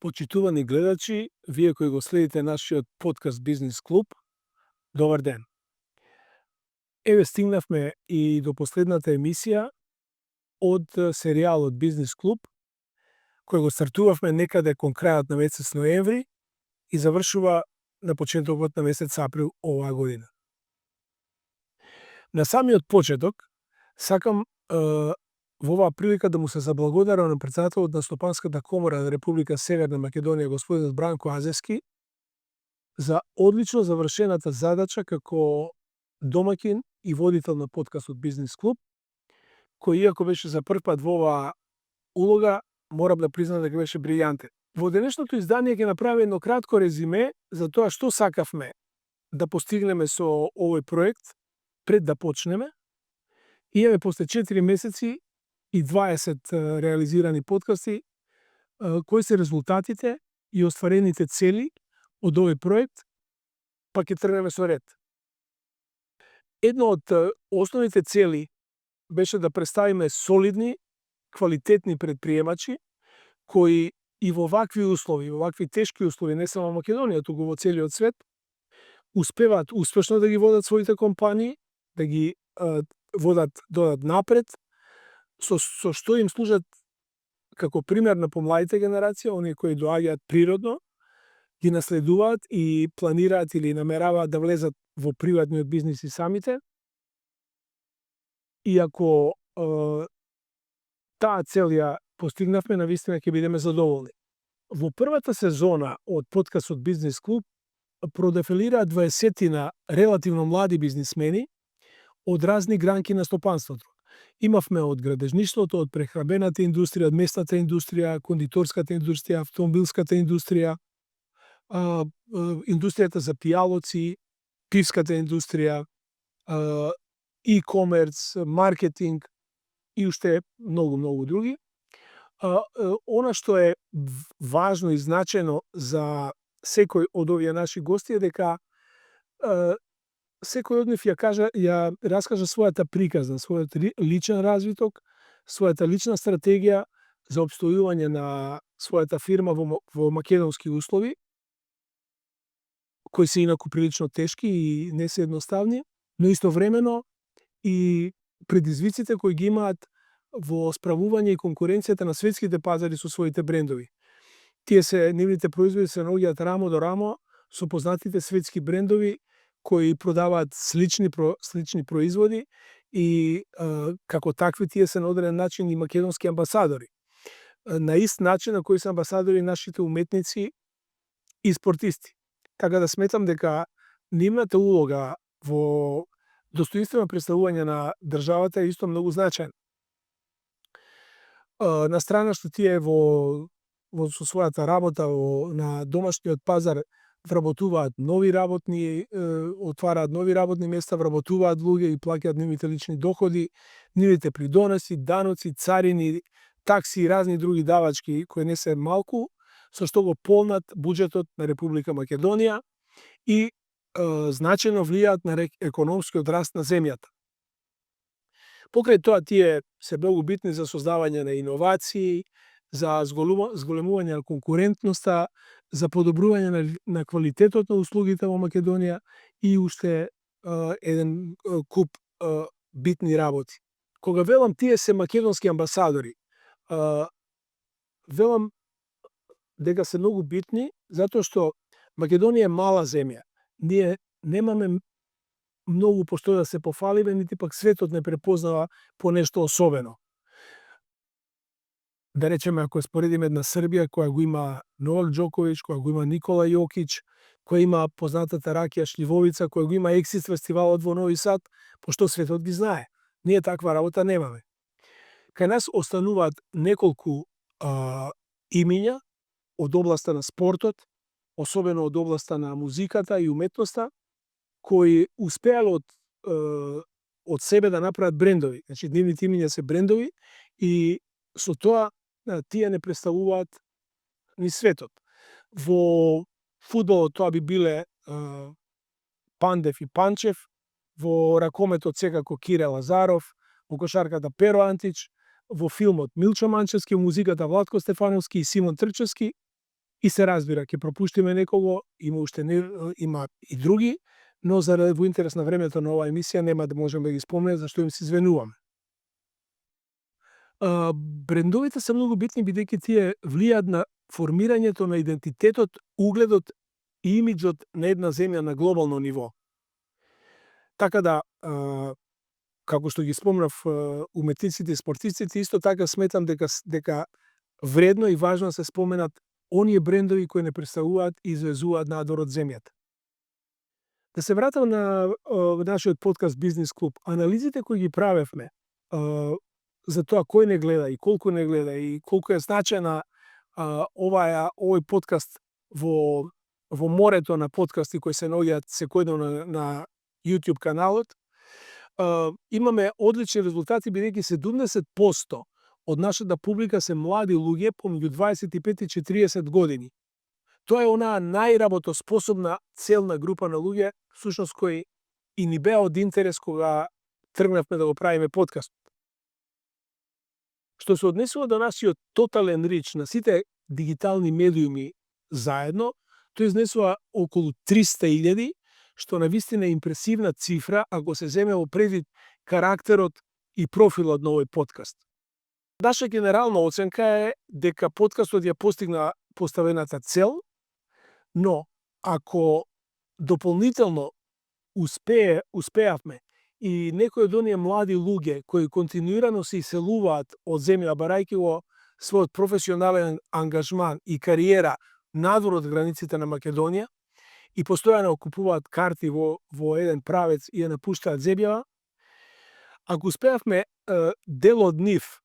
Почитувани гледачи, вие кои го следите нашиот подкаст Бизнес клуб, добар ден. Еве стигнавме и до последната емисија од серијалот Бизнес клуб, кој го стартувавме некаде кон крајот на месец ноември и завршува на почетокот на месец април оваа година. На самиот почеток, сакам во оваа прилика да му се заблагодарам на претседателот на Стопанската комора на Република Северна Македонија, господинот Бранко Азевски, за одлично завршената задача како домаќин и водител на подкастот Бизнес клуб, кој иако беше за прв пат во оваа улога, морам да признам дека беше брилјантен. Во денешното издание ќе направиме едно кратко резиме за тоа што сакавме да постигнеме со овој проект пред да почнеме. И еве после 4 месеци и 20 реализирани подкасти, кои се резултатите и остварените цели од овој проект, па ќе тргнеме со ред. Едно од основните цели беше да представиме солидни, квалитетни предприемачи, кои и во вакви услови, во вакви тешки услови, не само во Македонија, туку во целиот свет, успеваат успешно да ги водат своите компании, да ги додат напред, со што им служат како пример на помладите генерација, оние кои доаѓаат природно, ги наследуваат и планираат или намераваат да влезат во приватниот бизнис и самите. И ако таа цел ја постигнавме, навистина ќе бидеме задоволни. Во првата сезона од подкастот Бизнес клуб продефилираат 20-тина релативно млади бизнисмени од разни гранки на стопанството. Имавме од градежништвото, од прехранбената индустрија, од местната индустрија, кондиторската индустрија, автомобилската индустрија, индустријата за пијалоци, пивската индустрија, e-комерц, маркетинг и уште многу други. Она што е важно и значено за секој од овие наши гости е дека секој од нив ја раскажа својата приказна, својот личен развиток, својата лична стратегија за опстојување на својата фирма во македонски услови, кои се инаку прилично тешки и не се едноставни, но истовремено и предизвиците кои ги имаат во справување и конкуренцијата на светските пазари со своите брендови. Нивните производи се наоѓаат рамо до рамо со познатите светски брендови кои продаваат слични производи и како такви тие се на одреден начин и македонски амбасадори. На ист начин на кој се амбасадори нашите уметници и спортисти. Така да сметам дека нивната улога во достоинствено представување на државата е исто многу значајна. На страна што тие со својата работа на домашниот пазар вработуваат нови работни, отвараат нови работни места, вработуваат луѓе и плаќаат нивните лични доходи, нивните придоноси, даноци, царини, такси и разни други давачки кои не се малку, со што го полнат буџетот на Република Македонија и значајно влијаат на економскиот раст на земјата. Покрај тоа тие се многу битни за создавање на иновации, за зголемување на конкурентноста, за подобрување на квалитетот на услугите во Македонија и уште еден куп битни работи. Кога велам тие се македонски амбасадори, велам дека се многу битни затоа што Македонија е мала земја. Ние немаме многу по што да се пофалиме, нити пак светот не препознава по нешто особено. Да речеме, ако споредиме една Србија која го има Новак Џоковиќ, која го има Никола Јокиќ, која има познатата ракија Шливовица, која го има Ексис фестивалот во Нови Сад, пошто светот ги знае. Ние таква работа немаме. Кај нас остануваат неколку имиња од областа на спортот, особено од областа на музиката и уметноста, кои успеале од себе да направат брендови. Значи, нивните имиња се брендови и со тоа тие не представуваат ни светот. Во фудбалот тоа би биле Пандев и Панчев, во ракометот секако Кире Лазаров, во кошарката Перо Антич, во филмот Милчо Манчевски, во музиката Владко Стефановски и Симон Трчевски, И се разбира, ќе пропуштиме некого, има уште има и други, но заради во интерес на времето на оваа емисија нема да можеме да ги спомнеме, за што им се извинуваме. Брендовите се многу битни бидејќи тие влијаат на формирањето на идентитетот, угледот и имиџот на една земја на глобално ниво. Така да, како што ги спомнав уметниците и спортистите, исто така сметам дека вредно и важно се споменат оние брендови кои не представуваат и извезуваат надвор од земјата. Да се вратам на нашиот подкаст Бизнис клуб. Анализите кои ги правевме за тоа кој не гледа и колку не гледа и колку е значајна овој подкаст во морето на подкасти кои се наоѓаат секојдневно на YouTube каналот, имаме одлични резултати бидејќи 70% од нашата публика се млади луѓе помеѓу 25 и 40 години. Тоа е онаа најработоспособна целна група на луѓе, всушност кои и ни беа од интерес кога тргнавме да го правиме подкаст. Што се однесува до нашиот тотален рич на сите дигитални медиуми заедно, тој изнесува околу 300.000, што навистина е импресивна цифра ако се земе во предвид карактерот и профилот на овој подкаст. Наша генерална оценка е дека подкастот ја постигна поставената цел, но ако дополнително успеавме и некои од оние млади луѓе кои континуирано се иселуваат од земја барајќи го својот професионален ангажман и кариера надвор од границите на Македонија и постојано купуваат карти во еден правец и ја напуштаат земјава, ако успеавме дел од нив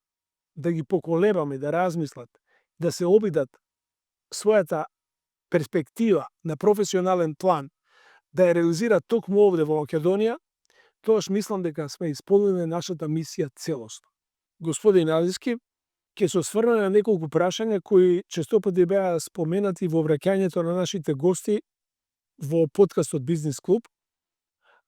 да ги поколебаме, да размислат, да се обидат својата перспектива на професионален план, да ја реализираат токму овде во Македонија, тогаш мислам дека сме исполниле нашата мисија целосно. Господин Азиски, ќе се осврнеме на неколку прашања кои честопати беа споменати во враќањето на нашите гости во подкастот Бизнис клуб,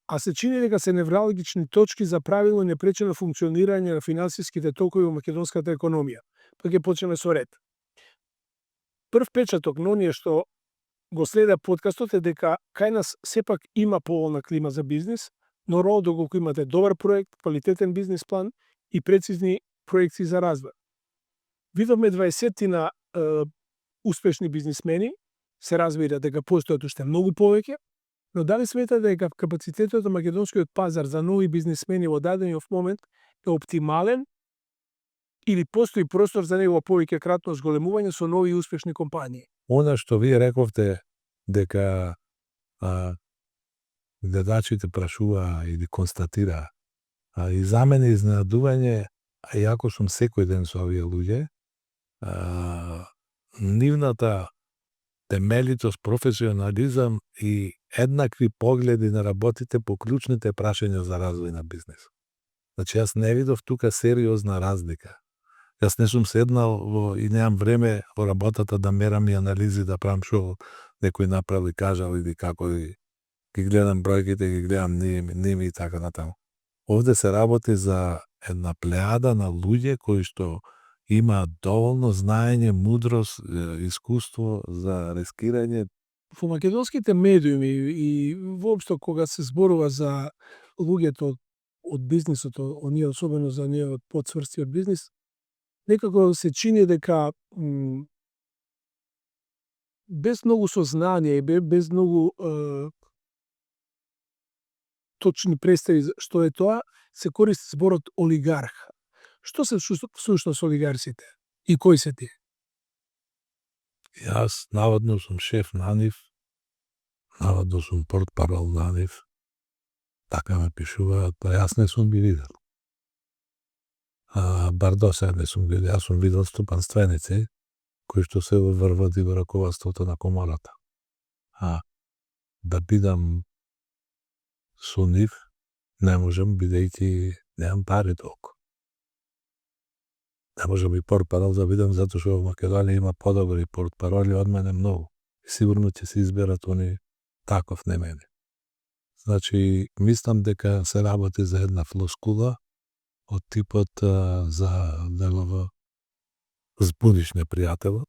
а се чини дека се невралгични точки за правилно и непречено функционирање на финансиските токови во македонската економија. Па ќе почнеме со ред. Прв печаток на оние што го следа подкастот е дека кај нас сепак има поволна клима за бизнис, но рол доколку имате добар проект, квалитетен бизнис план и прецизни проекции за развој. Видовме 20 успешни бизнисмени, се разбира дека постојат уште многу повеќе, но дали сметате дека капацитетот на македонскиот пазар за нови бизнисмени во дадениот момент е оптимален или постои простор за негово повеќе кратно зголемување со нови успешни компании? Она што вие рековте дека гледачите прашуваа или констатираа, и за мене изненадување, а иако сум секој ден со овие луѓе, нивната темелитост, професионализам и еднакви погледи на работите по клучните прашања за развој на бизнес. Значи, јас не видов тука сериозна разлика. Јас не сум седнал и немам време во работата да мерам и анализи, да правам што некој направи, кажал или како ги гледам бројките, ги гледам ними и така натаму. Овде се работи за една плејада на луѓе кои што имаат доволно знаење, мудрост, искуство за рискирање. Во македонските медиуми и воопшто кога се зборува за луѓето од бизнисот, оние особено за оние од подсврстиот бизнис, некако се чини дека без многу сознание и без многу точни представи што е тоа, се користи зборот олигарх. Што се всушност олигарсите? И кои се тие? Јас наводно сум шеф на нив, наводно сум портпарол на нив. Така ме пишуваат, па јас не сум ги видел. Бар до сега не сум видел, јас сум видел стопанственици кои што се врват и во раководството на комората. Да бидам со нив не можам, бидејќи немам пари толку. Не можам и портпарол да бидам затоа што во Македонија има подобри портпароли од мене многу. И сигурно ќе се изберат они таков, не мене. Значи, мислам дека се работи за една флоскула од типот за да го збудиш непријателот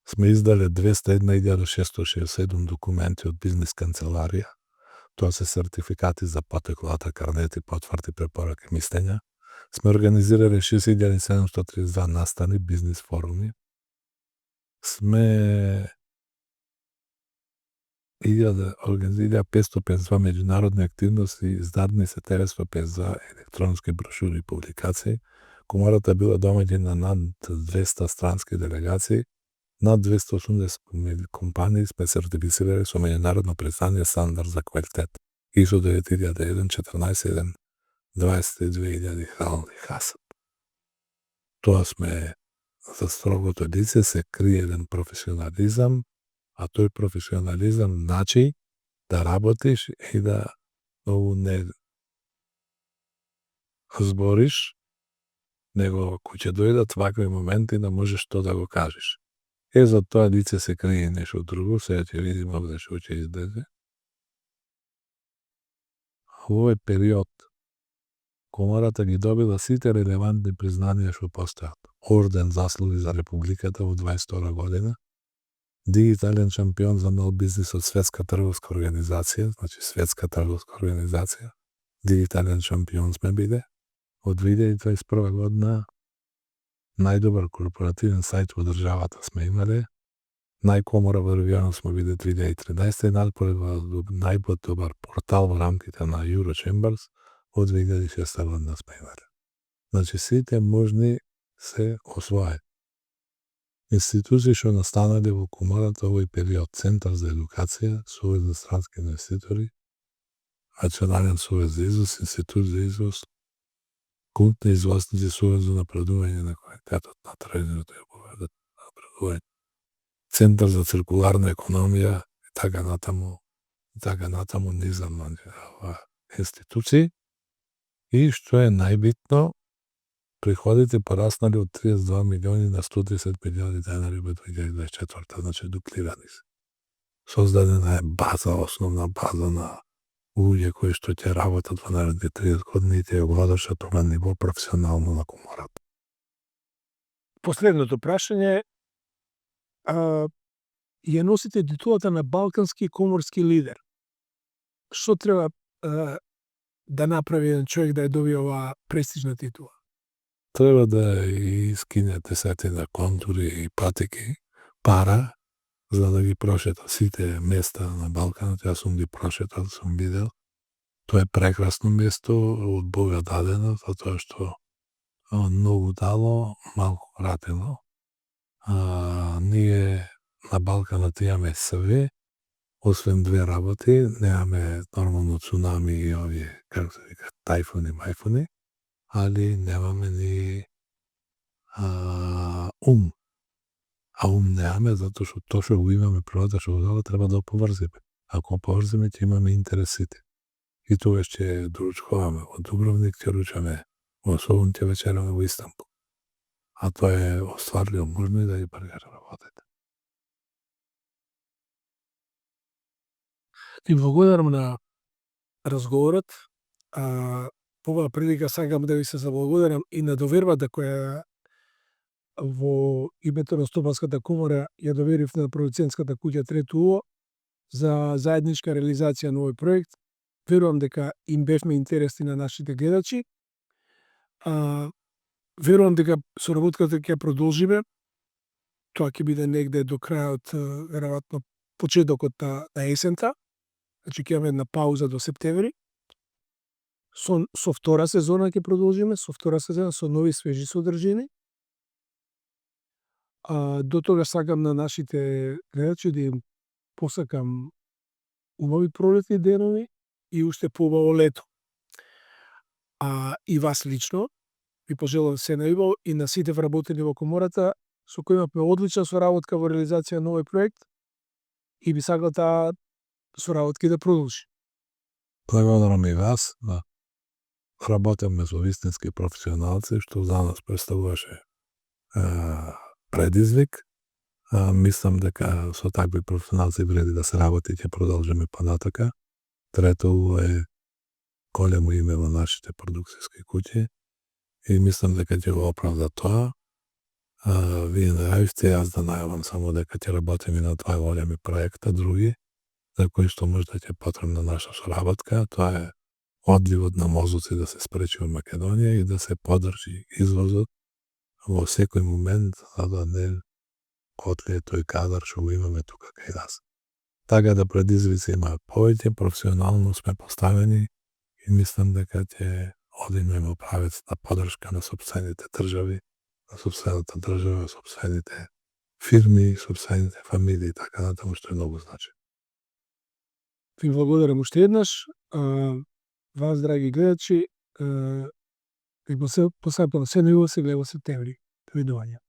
сме издале 201.667 документи од бизнес канцеларија. Тоа се сертификати за потеклата, карнети, потврди, препораки, мислења. Сме организирали 6.732 настани, бизнес форуми. Сме 1.552 меѓународни активности, издадени се 952 електронски брошури и публикации. Комората била домаќин на над 200 странски делегации, над 280 компании сме сертифицирали со меѓународно признание стандард за квалитет. ISO 9001, 14.1, 22.000 хални хасад. Тоа сме за строгото лице се крие еден професионализам, а тој професионализам значи да работиш и да не збориш, него кој ќе дојдат вакви моменти да можеш тоа да го кажеш. За тоа лице се крие нешто друго, сега ќе видиме овде што ќе излезе. Во овој период Комората ги добила сите релевантни признанија што постојат. Орден заслуги за Републиката во 22 година, дигитален шампион за нов бизнис од Светска трговска организација, значи Светска трговска организација, дигитален шампион сме биле. Од 2021 година најдобар корпоративен сајт во државата сме имале, најкомора во регионот сме биле 2013, најдобар портал во рамките на Eurochambers од 2006 година сме имале. Значи сите можни се освоени. Институции што настанале во комората овој период: Центар за едукација, Совез за странски инвеститори, Национален совез за износ, Институт за износ, Култни извозници, Совез за напредување на квалитетот на трезорот и напредување, Центар за циркуларна економија и така натаму низам институции. И што е најбитно, приходите пораснале од 32 милиони на 130 милиони денари во 2024, значи дуплирани се. Создадена е база, основна база на луѓе кои што ќе работат во наредните 30 години и ќе го водат тоа ниво професионално на комората. Последното прашање ја носите титулата на балкански коморски лидер. Што треба да направи еден човек да ја добие оваа престижна титула? Треба да искине десетина контури и патики, пара, за да ги прошета сите места на Балканот. Јас сум ги прошетал, сум видел. Тоа е прекрасно место, од Бога дадено, затоа што многу дало, малку вратено. Ние на Балканот имаме све, освен две работи, немаме нормално цунами и овие, како се вика, тајфуни, мајфуни, али немаме ни ум. А ум немаме, затоа што тоа што го имаме природата што го дава, треба да поврзиме. Ако поврзиме, ќе имаме интересите. И тогаш ќе доручуваме во Дубровник, ќе ручаме во Солун, ќе вечераме во Истанбул. А тоа е остварливо можно и да ги прекара работите. Ви благодарам на разговорот. По оваа прилика сакам да ви се заблагодарам и на довербата која во името на Стопанската комора ја доверив на продуцентската куќа Трето уво за заедничка реализација на овој проект. Верувам дека им бевме интересни на нашите гледачи. Верувам дека соработката ќе продолжиме. Тоа ќе биде негде до крајот, веројатно почетокот на есента. Значи ќе имаме една пауза до септември. Со втора сезона ќе продолжиме, со нови свежи содржини. До тога сакам на нашите гледачи да им посакам убави пролетни денови и уште поубаво лето. И вас лично ви пожелав се најубаво и на сите вработени во комората со кои имавме одлична соработка во реализација на овој проект и би сакал таа соработка да продолжи. Благодарам и вас. Работевме со вистински професионалци, што за нас представуваше предизвик. Мислам дека со такви професионалци вреди да се работи и ќе продолжиме понатака. Трето уво е големо име во нашите продукцијски куќи и мислам дека ќе го оправда тоа. Вие најавивте јас да најавам само дека ќе работиме на два големи проекта други, за кои што можда ќе потребна наша соработка. Тоа е одливот на мозоци да се спречи од Македонија и да се подржи извозот во секој момент, за да не отлие тој кадар што го имаме тука кај нас. Така да предизвици има повеќе, професионално сме поставени и мислам дека ќе одиме во правец на подршка на сопствените држави, на сопствената држава, сопствените фирми, сопствените фамилии и така натаму, што е многу значајно. Ви благодарам уште еднаш. Вас, драги гледачи, ви посакувам се најубаво се гледа во септември. Довидување.